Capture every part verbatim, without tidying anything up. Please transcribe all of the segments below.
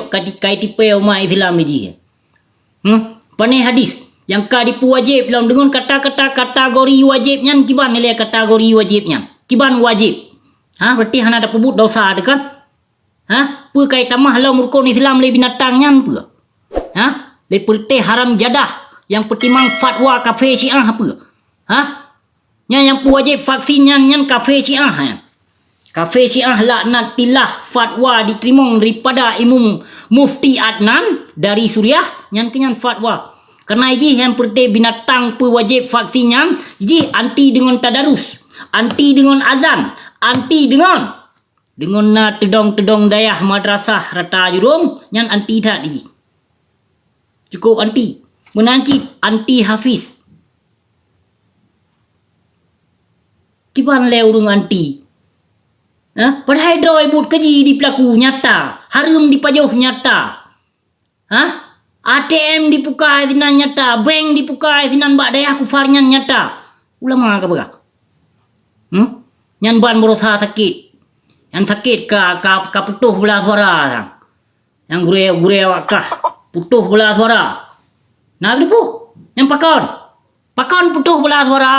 ka di-, ka jitipée umat Islam jih. Hmm? Pane hadis nyang ka jipeuwajéb lom deungon kata-kata kategori wajéb nyan, kiban nilai kategori wajéb nyan? Kiban wajéb? Ha, berarti hana tapeubuet dosa teuh kan? Ha? Peue ka jitamah lom rukon Islam lé binatang nyan peue? Ha? Lé peureuteh haram jadah nyang peutimang fatwa kafé Syiah peue? Ha? Nyan nyang peuwajéb vaksin nyan, nyan kafé Syiah nyan. Kafé Syiah laknatillah, fatwa jiteurimong daripada Imum Mufti Adnan dari Suriah, nyan keuh nyan fatwa. Kareuna jih nyan peureuteh binatang peuwajéb vaksin nyan, jih anti deungon tadarus, anti deungon azan, anti deungon Deungon na teudong-teudong dayah madrasah rata jurông, nyan anti that jih. Cukôp anti. Meunan cit anti hafiz. Kiban lé ureuëng anti. Ha? Padahai droe buet keji dipeulaku nyata, hareuem dipajoh nyata. Ha? A T M dipukai sinan nyata, bank dipukai sinan bak dayah kufar nyan nyata. Ulama ka peugah. Hmm? Nyan ban baroesa sakét. Nyan sakét ka, ka, ka putôh beulah suara sang. Nyang gurée-gurée awak kah putôh beulah suara. Na geuteupeue? Nyan pakon? Pakon putôh beulah suara?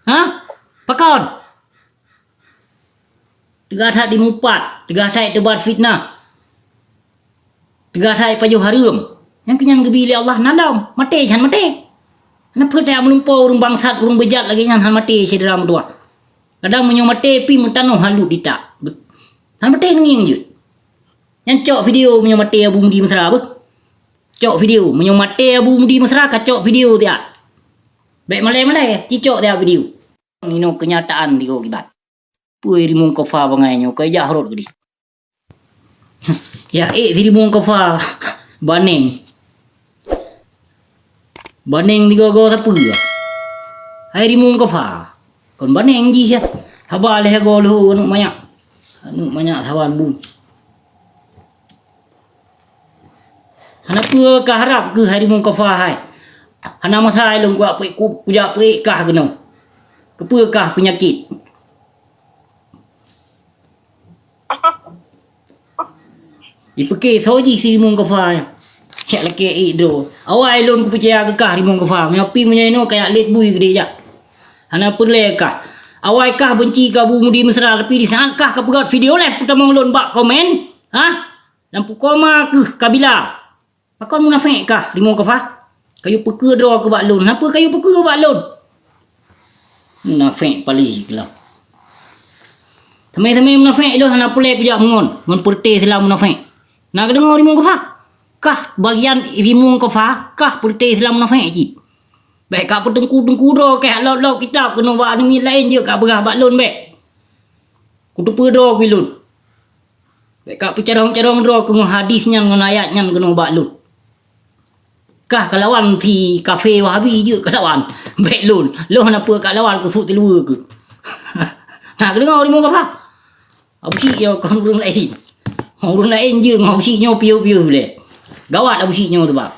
Ha? Pakon? Teuga that dimupat, teuga that teubat fitnah, teuga that pajoh hareuem. Nyang keuh nyan geubi lé Allah na lom, maté chan maté. Hana peue tajak meulumpoe ureuëng bangsat, ureuëng beujat lagée nyan hana maté syedara meutuwah. Kadang meunyoe maté pih meutanoh halut ditak. Hana maté neungieng jeuet. Nyan cok video meunyoe maté Abu Mudi Mesra beuh. Cok video, meunyoe maté Abu Mudi Mesra ka cok video tiak. Bék malée-malée, cicok tiak video. Inoe keunyataan tigo kiban. Peue Rimueng Kofa bangai nyoe, keu jak rhot geudeh. Ya ék si Rimueng Kofa. Baneng. Baneng tigo-go sapeue? Hai Rimueng Kofa. Kon baneng jih ya. Haba lhée go leuho aneuk manyak. Aneuk manyak sawan bu. Hana peue ka harab keuh hai Rimueng Kofa hai. Hana masa lôn kuak peuék ku, kujak peuék kah keunoe. Keupeue kah peunyakét? Ipike soe jih si Rimueng Kofa nyan. Cak lakée ék droe. Awai lôn kupeucaya keu kah Rimueng Kofa. Meunyoe pi meunyoe inoe kajak lét bui keudeh jak. Hana peureulée kah. Awai kah beunci keu Abu Mudi Mesra, tapi di saát kah ka peugét video lé peutamong lôn bak komen, ha? Lam pukoma keuh kabila. Pakon munafék kah Rimueng Kofa? Kayue peukeue droe keu bak lôn. Hana peue kayue peukeue bak lôn. Munafék palih keuh lom. Teumé-teumé munafék ilôn hana peureulée kujak meungon, ngon peureute silam munafék. Na geudeungoe Rimueng Kofa? Kah bagian Rimueng Kofa, kah peureute silam munafék cit. Bék ka peuteungku-teungku droe keh lok-lok kitab keunoe bak aneuk miet laén jeuet ka peugah bak lôn bék. Kuteupeue droe keu lôn. Bék ka peucarông-carông droe keu ngon hadis nyan ngon ayat nyan keunoe bak lôn. Kah kalawan si kafé Wahabi jeuet kalawan. Bék lôn. Lôn hana peue kalawan kusut tiluwe keuh. Na geudeungoe Rimueng Kofa? Abu Syik nyoe kon ureuëng laén. Ureuëng laén jeuet ngon Abu Syik nyoe piôh-piôh lé. Gawat Abu Syik nyoe teubab.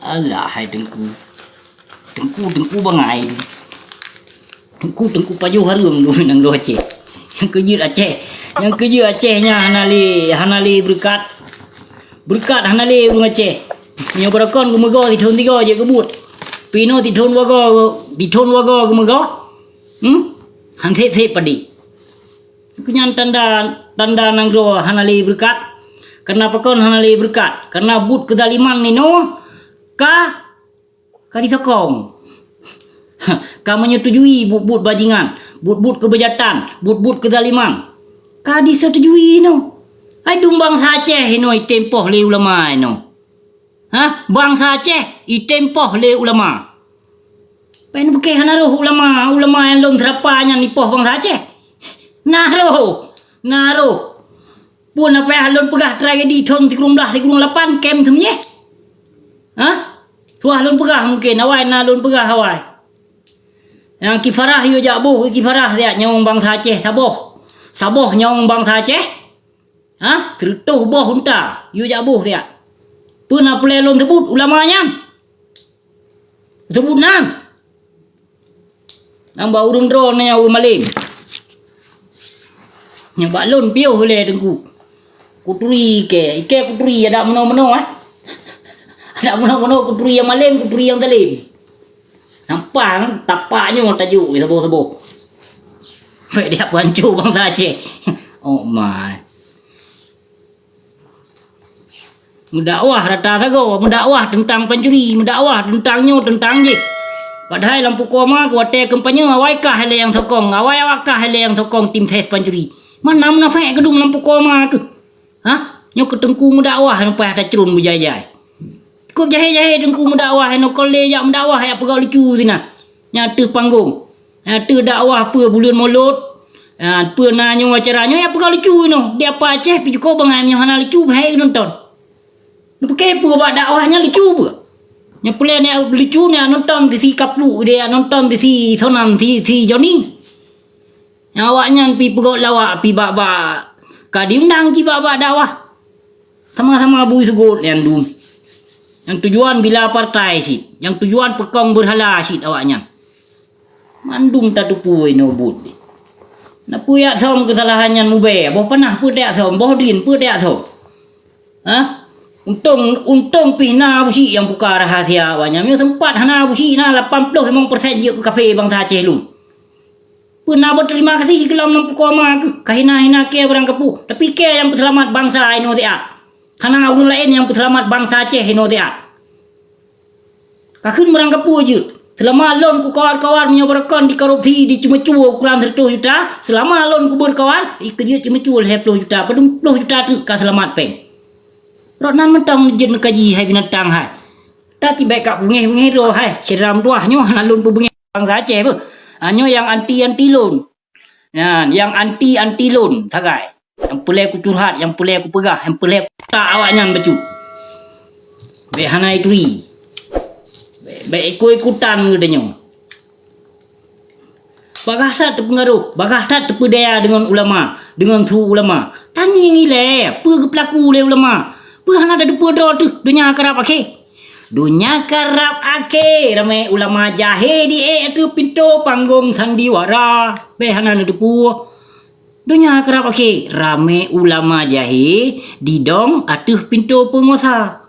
Alah hai teungku. Teungku, teungku bangai tu. Teungku, teungku pajoh hareuem tu nanggroe Aceh. Nyang keujeuet Aceh. Nyang keujeuet Aceh nyan hana lé, hana lé beureukat. Beureukat hana lé ureuëng Aceh. Nyoe barokon geumeugoe sithon tigo jeuet geubuet. Pinoe sithon wagoe, sithon wagoe geumeugoe. Hmm? Han sép-sép padé. Keu nyan tanda, tanda nanggroe hana lé beureukat. Kareuna pakon hana lé beureukat? Kareuna buet keuzaliman inoe ka, ka disokong. Ka menyetujui buet-buet bajingan, buet-buet keubeujatan, buet-buet keuzaliman. Ka disetujui inoe. Hai dum bansa Aceh inoe item poh lé ulama inoe. Ha? Bansa Aceh item poh lé ulama. Pen bukeh hana roh ulama, ulama nyang lôn seurapa nyan ipoh bansa Aceh. Na roh, na roh. Pun apa lôn peugah tragedi thon sikureueng blah sikureueng lapan kem seumenyeh. Ha? Suah lôn peugah mungken, awai na lôn peugah awai. Nyang kifarah yue jak boh, kifarah siat nyawong bansa Aceh saboh. Saboh nyawong bansa Aceh. Ha? Sireutoh boh unta, yue jak boh siat. Peue na peureulée lôn seubut ulama nyan? Seubut nan. Nang bak ureuëng droe nyan ureuëng malém. Nyang bak lôn piôh lé teungku. Kuturi ikée, ikée kuturi adak meunoe-meunoe, eh. Adak meunoe-meunoe kuturi nyang malém, kuturi nyang dalém. Nampang tapak nyoe tajok saboh-saboh. Bèk diap peuhanco bansa Aceh. Oh my. Meudakwah rata sagoe, meudakwah teuntang pancuri, meudakwah teuntang nyoe, teuntang jéh. Padahai lam pukoe ma keu watée kampanye awai kah lé nyang sokong, awai awak kah lé nyang sokong tim ses pancuri. Mana munafék keudum lam pukoe ma keuh? Hah? Nyoe keu teungku meudakwah nyoe payah tacrôn beujai-jai. Kôb jahé-jahé teungku meudakwah nyoe kon lé jak meudakwah jak peugah lucu sinan. Nyang ateueh panggong. Ateueh dakwah peue buleuen Molot, a, peue na nyoe acara nyoe, ya peugah lucu inoe. Di apa Aceh pih jukôb bangai meunyoe hana lucu, bahai nonton. Neupiké peue bak dakwah nyan lucu peue? Nyoe peulée nyoe lucu nyoe nonton di si Kapluk, di nonton di si Sonam, si, si Joni. Nyang awaknyan pih peugöt lawak pih bak-bak ka diundang jih bak-bak dakwah. Sama-sama bui seugot nyan dum. Nyang tujuan bila partai cit, nyang tujuan peukong beurhala cit awaknyan. Mandum tateupeue inoe buet. Na peue jak som keusalahan nyan mubée, boh panah peue tajak som, boh drin peue tajak som. Hah? Untông, untông pih na Abusyik nyang buka rahasia awaknyan. Meunyoe seumpat hana Abusyik na lapan ploh limong persen jeuet keu kafé bansa Aceh lôn. Peue na beuterima kasih keu lom lam pukoe ma keuh, ka hina-hina kée barang kapeue, tapi kée nyang peuseulamat bansa inoe siat. Hana ureuëng laén nyang peuseulamat bansa Aceh inoe siat. Ka kheun barang kapeue jeuet. Seulama lôn kukawar-kawar meunyoe barokon dikorupsi, diceumeucue ukuran seratus juta, seulama lôn kubeurkawar, ikeujeuet ceumeucue lhée ploh juta, padum ploh juta teuk ka seulamat péng. Rot nan mantong jeuet neukaji hai binatang hai. Tacibek ka beungéh-beungéh droe hai, syedara meutuwah nyoe hana lôn peubeungéh bansa Aceh beuh. Ha, nyoe nyang anti-anti lôn. Nyan, nyang anti-anti lôn sagai. Nyang peulée kucurhat, nyang peulée kupeugah, nyang peulée kutak awaknyan bacut. Bék hana ituri. Bék, bék ikut-ikutan geutanyoe. Bagah that teupeungaroh, bagah that teupeudaya deungon ulama, deungon su ulama. Tangieng ilée, peue geupeulaku lé ulama? Peue hana tateupeue droe teuh donya karab akhé? Donya karab akhé, ramé ulama jahé di-ék ateueh pintoe panggong sandiwara. Bék hana neuteupeue. Donya karab akhé, ramé ulama jahé didong ateueh pintoe peunguasa.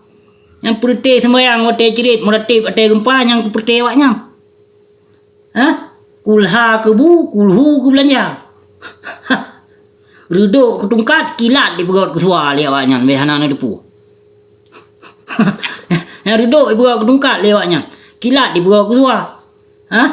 Nyang peureuté seumbayang watée crit, meuratéb watée geumpa nyang kupeureuté awaknyan. Hah? Kulha keubu, kulhu keu beulanja. Reudok keu tungkat, kilat dipeugöt keu sua lé awaknyan, bék hana neuteupeue. Nyang reudok dipeugöt keu tungkat lé awaknyan, kilat dipeugöt keu sua. Hah?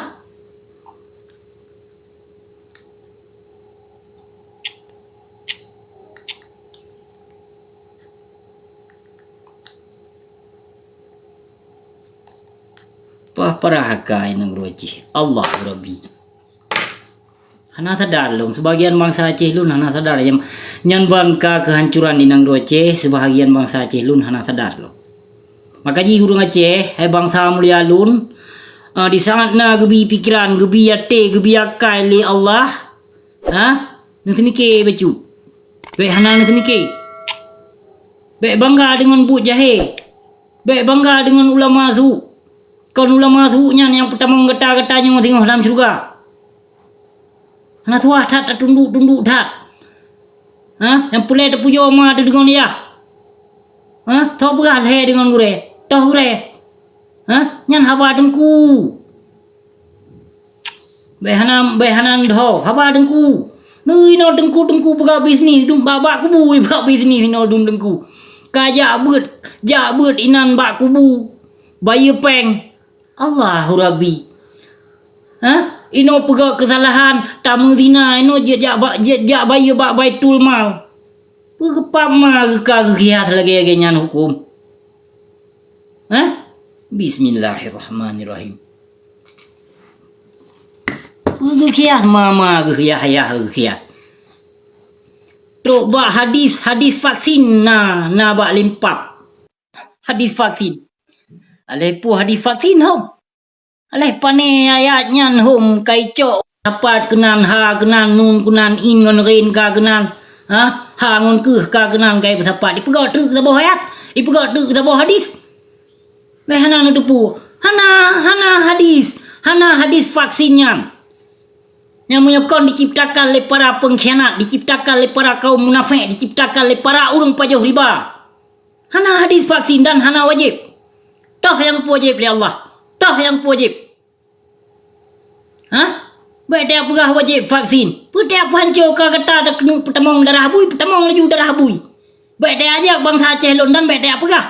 Pah parah akai nanggroe jih. Allah Rabbi. Hana sadar lôn, sebagian bansa Aceh lôn hana sadar nyan, nyan ban ka keuhancuran di nanggroe Aceh, sebahagian bansa Aceh lôn hana sadar lôn. Maka jih ureuëng Aceh, hai bansa mulia lôn, ah, di saát na geubi pikeran, geubi até, geubi akai lé Allah, ha? Neuseumike bacut. Bék hana neuseumike. Bék bangga deungon buet jahé. Bék bangga deungon ulama su. Kon ulama su nyan nyang peutamong gata-gata nyoe singoh lam syeuruga. Hana suah that tatunduk-tunduk that. Ha? Nyang peureulée teupujoe ma teudeungon yah. Ha? Toh beurah lhée deungon gurée. Toh gurée. Ha? Nyan haba teungku. Bék hana, bék hana neudoh, haba teungku. Neu inoe teungku-teungku peugah bisnis dum bak-bak kubu peugah bisnis inoe dum teungku. Ka jak beuet, jak beuet inan bak kubu. Bayeue péng. Allahu Rabbi. Hah? Inoe peugah keusalahan, tameuzina, inoe jeuet jak ba-, jeuet jak bayeue bak Baitul Mal. Peue geupam ma geuka geukhias lagée-lagée nyan huköm? Hah? Bismillahirrahmanirrahim. Geukhias mama geukhias ayah geukhias. Trok bak hadis, hadis vaksin na, na bak limpab. Hadis vaksin. Alah peue hadis vaksin hom? Alah pane ayat nyan hom ka icok sapat keunan ha keunan nun keunan in ngon rin ka keunan. Ha? Ha ngon keuh ka keunan ka ipeusapat. Ipeugah treuk saboh ayat, ipeugah treuk saboh hadis. Bék hana neuteupeue. Hana, hana hadis, hana hadis vaksin nyan. Nyang meunyoe kon diciptakan lé para pengkhianat, diciptakan lé para kaum munafék, diciptakan lé para ureuëng pajoh riba. Hana hadis vaksin dan hana wajéb. Toh nyang peuwajéb lé Allah. Toh nyang peuwajéb. Hah? Bék teupeugah wajéb vaksin. Peue teupeue hanco ka gata takeuneuk peutamong darah bui, peutamong laju darah bui. Bék teuajak bansa Aceh lôn dan bék teupeugah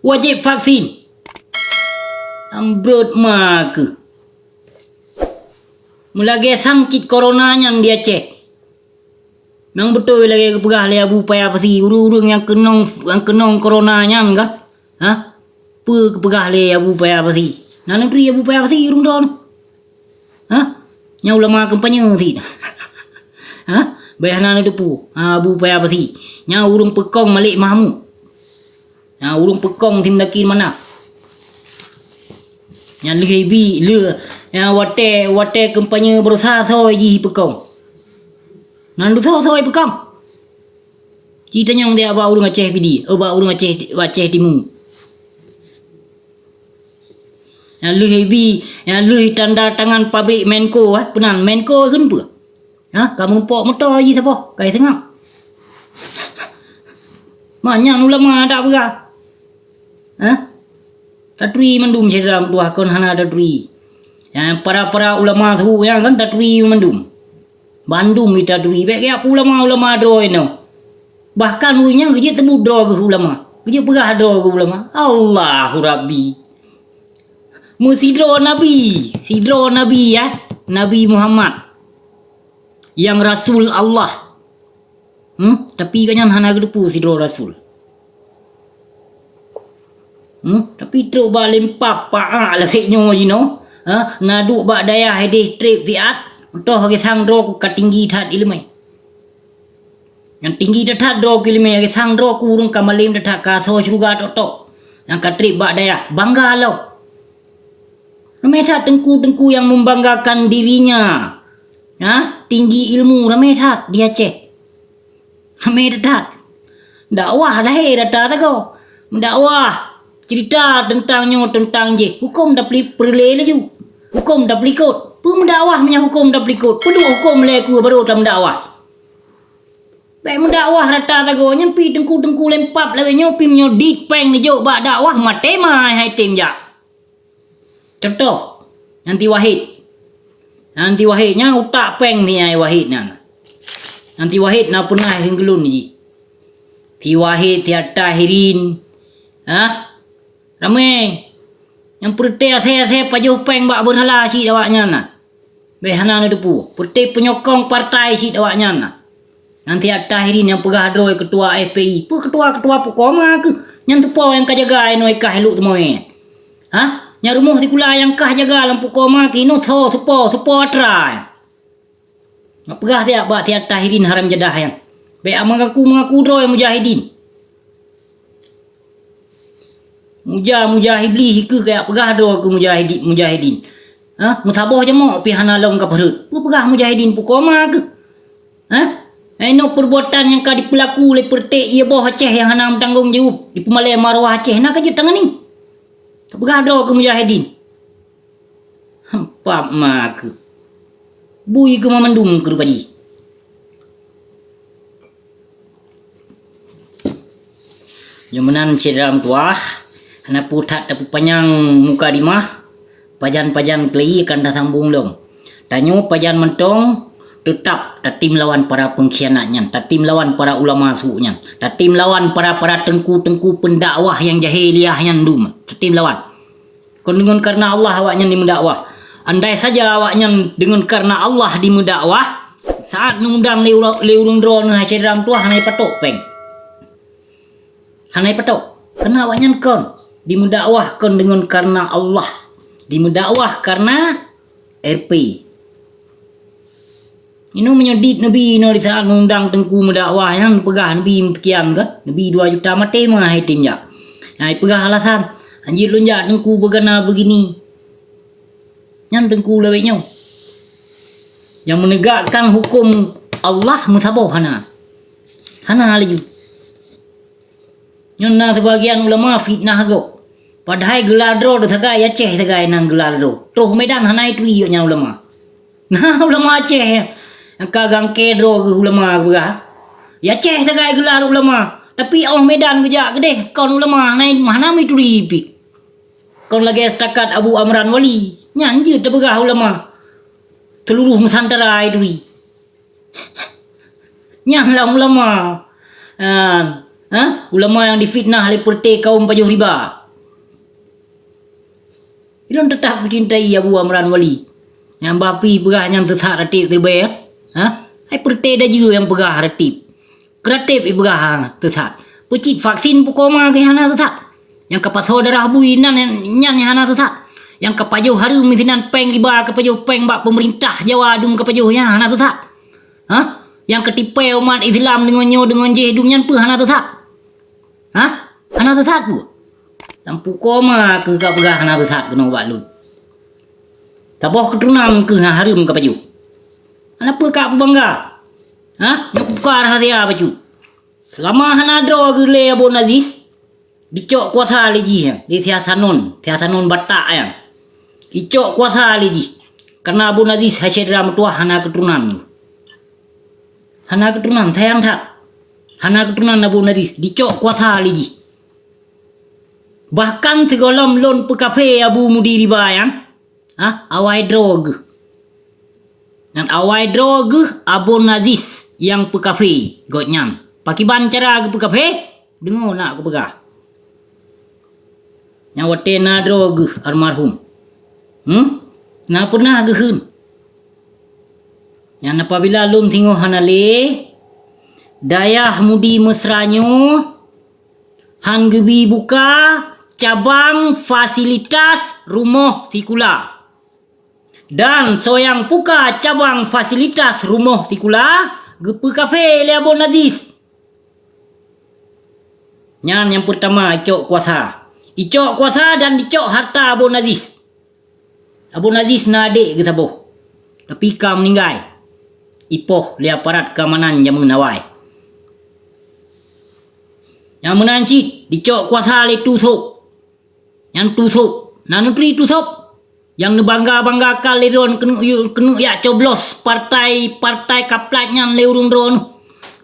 wajéb vaksin. Ambrot ma keuh. Meulagée sang cit corona nyan di Aceh. Nyang beutôi lagée geupeugah lé Abu Paya Pasi, ureuëng-ureuëng nyang keunong, nyang keunong corona nyan kan? Hah? Peue geupeugah lé Abu Paya Pasi? Na neuturi Abu Paya Pasi ureuëng droe nyoe? Hah? Nyang ulama kampanye sit. Hah? Bék hana neuteupeue. Ha, Abu Paya Pasi. Nyang ureuëng peukong Malik Mahmud. Nah, ureuëng peukong tim dakir mana? Nyang lheueh bi, lheueh, nyang watée, watée kampanye beureusaha soe jih peukong. Nan deusaha soe peukong. Ci tanyong dia bak ureuëng Aceh Pidie, oh, bak ureuëng Aceh, Aceh Timu. Nyang lheueh bi, nyang lheueh tanda tangan pabrik Menko, eh, peunan Menko kheun peue? Ha, ka meurumpok moto jih saboh, ka seungab. Manyan ulama tak peugah. Ha? Taturi mandum syedara meutuah kon hana taturi. Ya, para-para ulama su nyan kan taturi mandum. Bandum ita turi, bék geujak peue ulama-ulama droe nyoe. Bahkan ureuëng nyan geujeuet teubut droe geuh ulama. Geujeuet peugah droe geuh ulama. Allahu Rabbi. Meusidroe nabi, sidroe nabi ya, Nabi Muhammad. Nyang rasul Allah. Hmm? Tapi gobnyan hana geuteupeue sidroe rasul. Hmm? Tapi trok bak lempap paak lagée nyoe jinoe, ha? Na duek bak dayah ideh treb fiat, toh geusang droe ka tinggi that iéleumé. Nyang tinggi that-that droe keu iéleumé, geusang droe keu ureuëng ka malém that-that ka asoe syeuruga tok-tok. Nyang ka treb bak dayah, bangga lom. Ramé that teungku-teungku nyang membanggakan dirinya. Ha? Tinggi ilmu ramé that di Aceh. Ramé that. Dakwah lahé rata tagoe. Meudakwah, cerita teuntang nyoe teuntang jéh. Huköm tapeureulée laju. Huköm tapeulikot. Peue meudakwah meunyoe huköm tapeulikot? Peuduek huköm lé ku baru tameudakwah. Bék meudakwah rata tagoe nyan pi teungku-teungku lempap lawét nyoe pi meunyoe dit péng neujok bak dakwah maté ma hai tem jak. Contoh, Nanti Wahid. Nanti Wahid nyan utak péng ni ai Wahid nyan. Nanti Wahid na peunah hieng geulun jih. Si Wahid, si Atta Hirin. Hah? Ramé. Nyang peureuté asée-asée pajoh péng bak beurhala cit awaknyan na. Bék hana neuteupeue, peuté peunyokong partai cit awaknyan na. Nanti Atta Hirin nyang peugah droe keutua F P I. Peue keutua-keutua pukoma keuh? Nyan teupo nyang ka jaga inoe kah luk teumawé. Hah? Nyang rumoh sikula nyang kah jaga lam pukoma keuh inoe tho teupo, teupo atra. Nak peugah siat bak si Atta Hirin haram jadah nyan. Bék mengaku-mengaku droe mujahidin. Muja-muja Iblih keuh kajak peugah droe keu mujahidi-, mujahidin. Ha? Meusaboh jamok pih hana lom ka peureut. Peue peugah mujahidin pukoma keuh? Ha? Inoe perbuatan nyang ka dipeulaku lé peureuté ié boh Aceh nyang hana meutanggong jaweueb, dipeumalée maruah Aceh na ka jeuet tangani. Ka peugah droe keu mujahidin. Pap ma keuh. Bui keuh mandum keuh rupa jih. Nyoe meunan syedara meutuwah, hana peue that tapeupanyang mukadimah, pajan-pajan keulai akan tasambong lom. Tanyoe pajan mantong teutap tatem lawan para pengkhianat nyan, tatem lawan para ulama su nyan, tatem lawan para-para teungku-teungku pendakwah nyang jahiliah nyan dum, tatem lawan. Kon deungon kareuna Allah awaknyan dimeudakwah. Andai saja awaknyan deungon kareuna Allah dimeudakwah, saat neuundang lé ura-, lé ureuëng droeneuh hai syedara meutuwah hana jipatok péng. Hana jipatok. Kareuna awaknyan kon dimeudakwah kon deungon kareuna Allah. Dimeudakwah kareuna R P. Inoe meunyoe dit Nabi inoe di saat meundang teungku meudakwah nyan peugah Nabi meuteukian kan, Nabi dua juta maté meuhai tem jak. Hai peugah alasan, "Hanjeuet lôn jak teungku beugana beugini." Nyan teungku lawét nyoe. Nyang meunegakkan huköm Allah meusaboh hana. Hana laju. Nyoe na sibagian ulama fitnah gob. Padahai geula droe teuh sagai, Aceh sagai nan geula droe. Troh Medan hana ituri nyan ulama. Na ulama Aceh nyang ka gangke droe geuh ulama geupeugah. Aceh sagai geula ulama. Tapi óh Medan geujak keudeh kon ulama hana, hana ituri pih. Kon lagée setakat Abu Amran Wali. Nyan jeuet teupeugah ulama. Seluruh Nusantara ituri. Nyan lah ulama. Ah, ha? Ulama nyang difitnah lé peureté kaum pajoh riba. Ilôn teutap kucintai Abu Amran Wali. Nyang bapi peugah nyan teusat ratéb keureubeue, ha? Hai peureté dajeue nyang peugah ratéb. Kreatif ipeugah hana teusat. Peucit vaksin pukoma keuh hana teusat. Nyang ka pasoe darah bui nan nyan hana teusat. Nyang ka pajoh hareuem sinan péng riba, ka pajoh péng bak peumeurintah Jawa dum ka pajoh nyan hana teusat. Ha? Nyang ka tipée umat Islam deungon nyoe deungon jéh dum nyan peue hana teusat? Ha? Hana teusat peue? Lam pukoma keuh ka peugah hana teusat keunoe bak lôn. Saboh keuturonan keuh nyang hareuem ka pajoh. Hana peue ka peubangga. Ha? Nyoe kubuka rahsia bacut. Seulama hana droe geuh lé Abon Aziz, dicok kuasa lé jih nyan, lé si Hasanon, si Hasanon Batak nyan. Dicok kuasa lé jih. Kareuna Abon Aziz hai syedara meutuwah hana keuturonan. Hana keuturonan, sayang that. Hana keuturonan Abon Aziz, dicok kuasa lé jih. Bahkan sigohlom lôn peukafé Abu Mudi Riba nyan, ha, awai droe geuh. Nyan awai droe geuh Abon Aziz nyang peukafé gobnyan. Pakiban cara geupeukafé? Deungoe na kupeugah. Nyang watée na droe geuh almarhum. Hmm? Na peunah geukheun. Nyan apabila lôn singoh hana lé, dayah Mudi Mesra nyoe han geubri buka cabang fasilitas rumoh sikula. Dan soe nyang buka cabang fasilitas rumoh sikula geupeukafé lé Abon Aziz. Nyan nyang peurtama icok kuasa. Icok kuasa dan dicok harta Abon Aziz. Abon Aziz na adék geuh saboh, tapi ka meuninggai. Ipoh lé aparat keamanan jameun awai. Nyang meunan cit dicok kuasa lé Tu Sop. Nyan Tu Sop. Na neuturi Tu Sop? Nyang neubangga-banggakan lé droeneuh keuneuk, keuneuk jak coblos partai, partai kaplat nyan lé ureuëng droeneuh.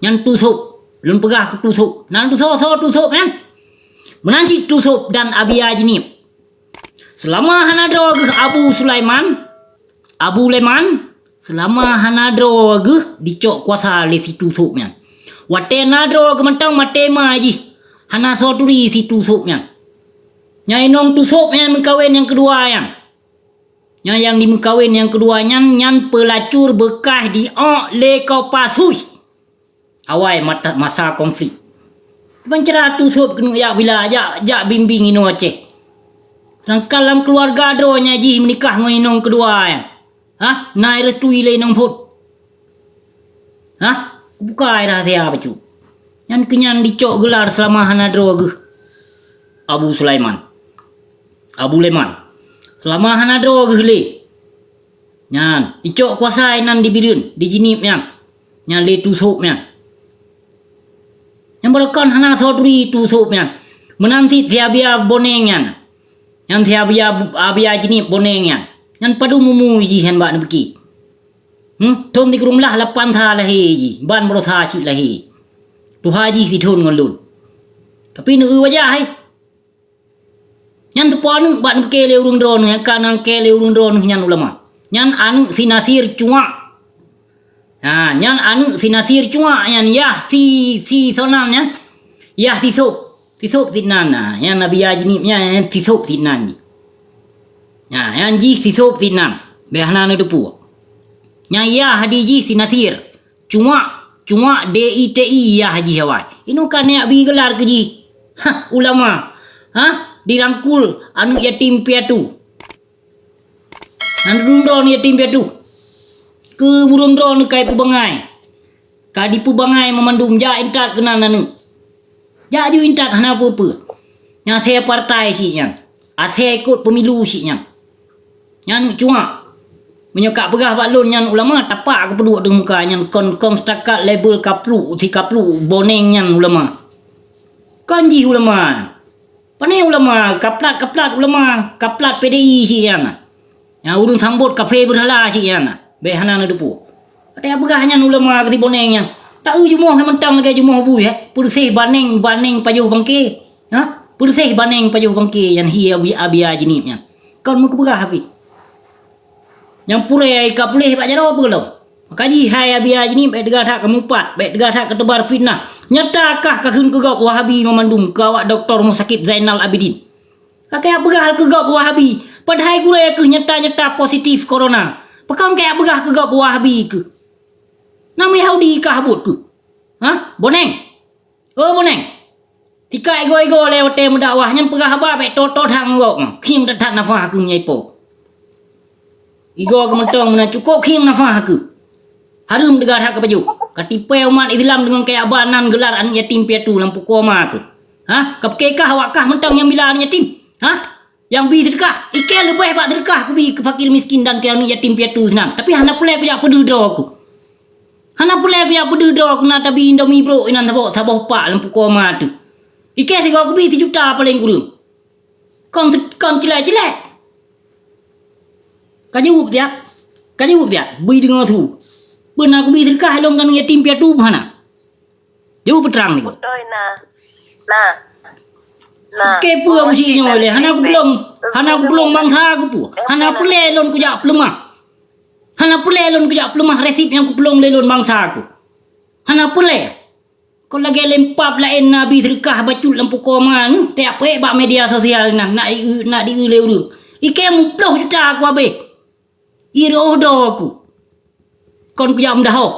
Nyan Tu Sop. Lôn peugah keu Tu Sop. Na Tu Sop, soe Tu Sop nyan? Meunan cit Tu Sop dan Abia Jeunieb. Seulama hana droe geuh Abu Sulaiman, Abu Leman, seulama hana droe geuh dicok kuasa lé si Tu Sop nyan. Watée na droe geuh mantong maté ma jih, hana soe turi si Tu Sop nyan. Nyan inong Tu Sop nyan meukawen nyang keudua nyan. Nyan nyang dimeukawen nyang keudua nyan, nyan peulacur beukah diok lé Kopa Sui. Awai mata, masa konflik. Kiban cara Tu Sop keuneuk jak bila, jak, jak bimbéng inoe Aceh. Seudangkan lam keuluwarga droe nyan jih meunikah ngon inong keudua nyan. Hah? Na irestui lé inong phon. Hah? Bukai rahsia bacut. Nyan keu nyan dicok geular seulama hana droe geuh Abu Sulaiman. Abu Leman. Seulama hana droe geuh lé. Nyan, icok kuasa inan di Bireuen, di Jeunieb nyan. Nyan lé Tu Sop nyan. Nyang beureukan hana soe turi Tu Sop nyan. Meunan cit si Abia Boneng nyan. Nyan si Abia, Abia Jeunieb Boneng nyan. Nyan padum umu jih nyan bak neupike. Hmm, thon sikureueng blah lapan sa lahé jih, ban baroe sa cit lahé. Tuha jih sithon ngon lôn. Tapi neu wajah hai. Nyan teupeue aneuëk bak neupike lé ureuëng droeneuh nyang ka neupike lé ureuëng droeneuh nyan ulama. Nyan aneuëk si Nasir Cuak. Ha, nyan aneuëk si Nasir Cuak nyan yah si, si sonan nyan. Yah si Sop. Si Sop sinan. Ha, nyan Nabi Ajnib nyan, nyan si Sop sinan jih. Ha, nyan jih si Sop sinan. Beh hana neuteupeue. Nyan yah di jih si Nasir. Cuak, cuak D I T I yah jih awai. Inoe ka neujak bri geular keu jih. Hah, ulama. Hah, dirangkul aneuëk yatim piatu. Nan ureuëng droeneuh yatim piatu. Keu ureuëng droeneuh ka ipeubangai. Ka dipeubangai meumandum, jak intat keunan aneuëk. Jak ju intat hana peue-peue. Nyan asèe partai cit nyan. Asèe ikot pemilu cit nyan. Nyan aneuëk cuak. Meunyoe ka peugah bak lôn nyan ulama, tapak kupeuduek di muka nyan kon, kon setakat label kapluk, si kapluk boneng nyan ulama. Kon jih ulama. Pane ulama, kaplat-kaplat ulama, kaplat P D I cit nyan. Nyang ureuëng sambot kafe beurhala cit nyan. Bék hana neuteupeue. Watée peugah nyan ulama keu si Boneng nyan. Taeu jumoh hai mantong lagée jumoh bui, eh. Peureuseh baneng, baneng pajoh bangke. Ha? Peureuseh baneng pajoh bangke nyan hi Abi, Abi Ajinib nyan. Kon meukeubeuah Abi. Nyang purée ka puléh bak jaroe peue gohlom. Maka jih hai Abi Ajinib bék teuga that kamupat, bék teuga that kateubar fitnah. Nyata kah kakheun keu gob Wahabi meumandum keu awak Doktor Rumoh Sakit Zainal Abidin. Ka kajak peugah keu gob Wahabi, padahai gurée keuh nyata-nyata positif corona. Pakon kajak peugah keu gob Wahabi keuh? Nama Yahudi kah buet keuh? Hah? Boneng? Oh, Boneng! Tika igoe-igoe lé watée meudakwah nyan peugah haba bék tot-tot hang ngon gob, khieng that-that nafah keuh meunyoe ipo. Igoe keuh mantong meunan cukôp khieng nafah keuh. Hareuem teuga that kapajoh. Katipée umat Islam deungon kajak ba nan geular aneuëk yatim piatu lam pukoe ma keuh. Ha? Kapike kah awak kah mantong nyang bila aneuëk yatim? Ha? Nyang bi seudeukah, ikée leubeh bak seudeukah kubi keu fakir miskin dan keu aneuëk yatim piatu sinan. Tapi hana peureulée kujak peudeuh droe ku. Hana peureulée kujak peudeuh droe ku na tabi Indomie brok inan saboh, saboh pak lam pukoe ma teuh. Ikée sigoe kubi sijuta paleng kureueng. Kon, kon cilek-cilek. Ka jaweueb siat. Ka jaweueb siat. Bui deungoe su. Beuna kubi seudeukah lôn keu aneuëk yatim piatu hana. Jaweueb peutrang niko. Beutôi na. Na. Na. Ke peue meusi nyoe lé? Hana kupulong, hana kupulong bansa ku peue? Hana peureulée lôn kujak peuleumah. Hana peureulée lôn kujak peuleumah resip nyang kupulong lé lôn bansa ku. Hana peureulée. Kon lagée lempap laén na bi seudeukah bacut lam pukoe ma, teuyak peuék bak media sosial nan, nak di, nak di lé ureuëng. Ikée muploh juta ku habéh. Irôh droe ku. Kon kujak meudahoh.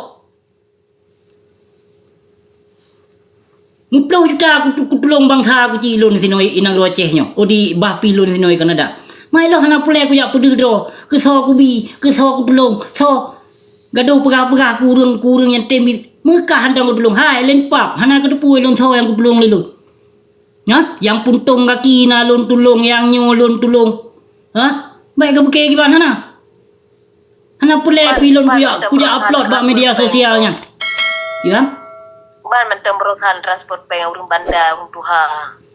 Muploh juta ku, kutulông bansa ku cit lôn sinoe i nanggroe Aceh nyoe, odi bah pih lôn sinoe Kanada. Mai lôn hana peureulée kujak peudeuh droe, keusoe kubi, keusoe kutulông, soe gadôh peugah-peugah keu ureuëng, keu ureuëng nyang tem meukah hantom kutulông. Hai, lempap, hana kateupeue lôn soe nyang kutulông lé lôn. Hah? Nyang puntông gaki na lôn tulông, nyang nyoe lôn tulông. Hah? Bék geupeukée kiban hana. Hana peureulée pih lôn kujak, kujak upload bak media sosial nyan. Kiban? Ban mantong perusahaan transport péng ureuëng banda, ureuëng tuha.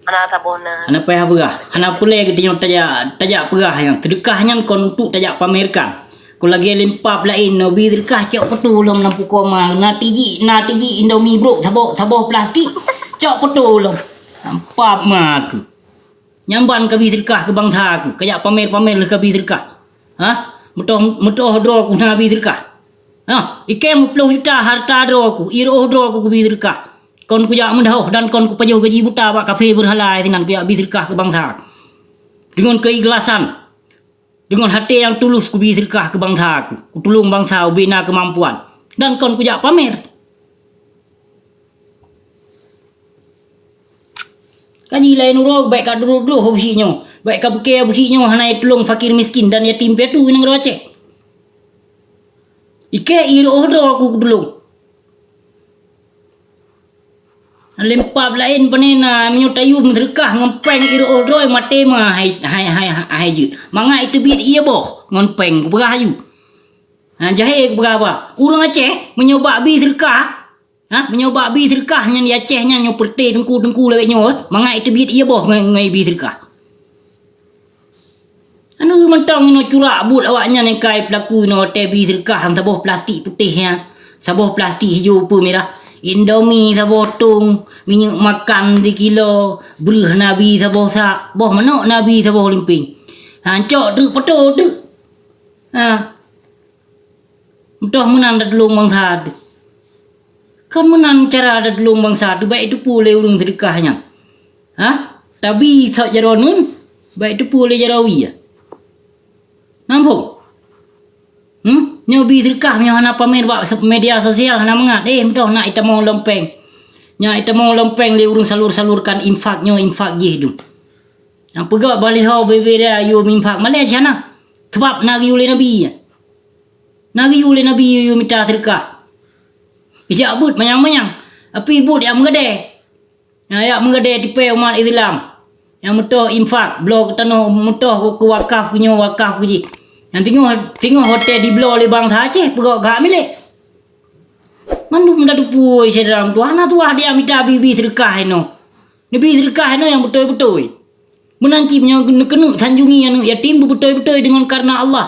Hana saboh na. Hana payah peugah. Hana peureulée geutanyoe tajak, tajak peugah nyan. Seudeukah nyan kon untuk tajak pamerkan. Kon lagée lempap laén, na bi seudeukah cok peutu lom lam pukoe ma. Na tiji, na tiji Indomie brok saboh, saboh plastik. Cok peutu lom. Lempap ma keuh. Nyang ban kabi seudeukah keu bansa keuh, kajak pamer-pamer lheueh kabi seudeukah. Hah? Meutoh, meutoh droe keuh na bi seudeukah. Hah? Ikée muploh juta harta droe keuh, irôh droe keuh kubi seudeukah. Kon kujak meudahoh dan kon kupajoh gaji buta bak kafe beurhala sinan kujak bi seudeukah keu bansa. Deungon keuikhlasan. Deungon até nyang tulôh kubi seudeukah keu bansa ku, kutulông bansa ubé na keumampuan, dan kon kujak pamer. Kaji laén uroe bék ka droe-droe beusi nyoe, bék ka beukée beusi nyoe hana itulông fakir miskin dan yatim piatu i nanggroe Aceh. Ikée irôh droe ku kutulông. Lempap laén pane na, meunyoe tayue meuseudeukah ngon péng irôh droe maté ma hai, hai, hai, hai jeuet. Mangat iteubiet ié boh ngon péng kupeugah aju. Ha, jahé kupeugah haba. Ureuëng Aceh meunyoe bak bi seudeukah, ha, meunyoe bak bi seudeukah nyan di Aceh nyan nyoe peureuté teungku-teungku lawét nyoe, mangat iteubiet ié boh ngon, ngon bi seudeukah. Aneuk mantong inoe curak buet awaknyan nyang kai peulaku inoe watée bi seudeukah saboh plastik putéh nyan, saboh plastik hijau peu mirah, Indomie saboh tong, minyeuk makan sikilo, breuh na bi saboh sak, boh manok na bi saboh limpéng. Ha, cok teuk peutoe teuk. Ha. Meutoh meunan tatulông bansa teuh. Kon meunan cara tatulông bansa teuh, bék iteupeue lé ureuëng seudeukah nyan. Hah? Tabi sot jaroe neuen, bék iteupeue lé jaroe wie. Namphong? Hmm? Nyoe bi seudeukah nyoe hana pamer bak se-, media sosial hana mangat. Eh, meutoh nak itamong lom péng. Nyak itamong lom péng lé ureuëng salur-salurkan infak nyoe infak jih dum. Nyang peugah baliho bebe dia yue mimpak malée siana. Sebab na geuyue lé Nabi. Na geuyue lé Nabi yue mita seudeukah. Ijak beuet manyang-manyang, tapi beuet nyang meugadée. Nyang jak meugadée tipée umat Islam. Nyang meutoh infak, bloe keu tanoh, meutoh keu wakaf keu nyoe, wakaf keu jih. Nyang teungoh, teungoh watée dibloe lé bansa Aceh peugok keu hak milék. Mandum tateupeue syedara meutuwah, na tuwah dia mita bi-bi seudeukah inoe. Neubi seudeukah inoe nyang beutôi-beutôi. Meunan cit meunyoe neukeuneuk sanjungi aneuëk yatim beubeutôi-beutôi deungon kareuna Allah.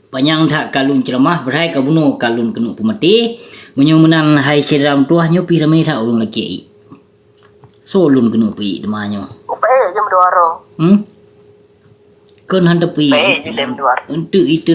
Panyang that ka lôn ceuramah, beurai ka bunoe ka lôn keuneuk peumaté. Meunyoe meunan hai syedara meutuwah nyoe pih ramé that ulôn lakée ié. Soe lôn keuneuk peuié teuma nyoe? Upée jeuem dua ro. Hmm? Kon han teupeuié. Upée jeuem dua ro. Untuk itu